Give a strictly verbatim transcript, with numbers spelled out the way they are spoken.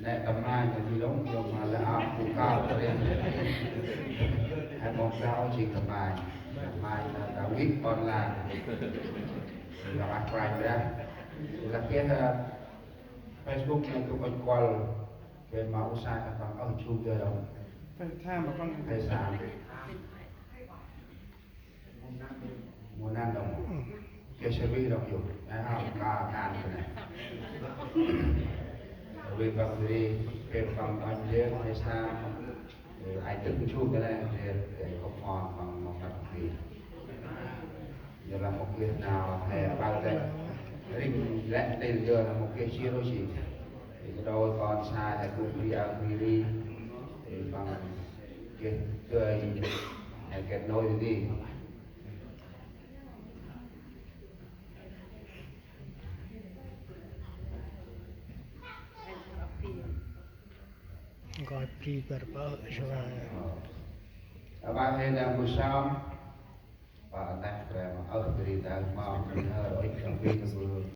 Nê tâm mai nê di lông, yŏng ma lĕ ăp bu kăl tơ ri. He mâu gao jêng tâm mai. Tâm mai nê David Ƀon Lan. Lŏ ăt Kôranh Brah. Lah geh, ơ, Facebook nê tŭ ŭch kuăl. Geh ma u sa kan păng ôh jŭm dơ đŏng. Phải tham mà con. Phải tham. Mâu năn đŏng. Geh service đŏng yôk. Nê ăp ka kan kơ nê. Ri păng ri, geh păng ăt dơ, phải tham. Ơ, ai tŭ jŭm kơ nê, dơ, dơ, kŏ phôn păng mâu năn ri. Yơ lah mâu geh nau, he, aƀaơ lĕ. Ring lĕ ntil yơ lah mâu geh jêr ôh jêh. Ơ, kơt đôi kon sa, he, gŭ bri aơ bri ri. Ơ, păng geh dơi, he, kết nối đi. Ngơi bri bar ƀơ Israel. Aƀaơ he nê bu sơm. Pă tah brem ơh bri tah mâu bri hơ ôh ih kơm bri kơm bri.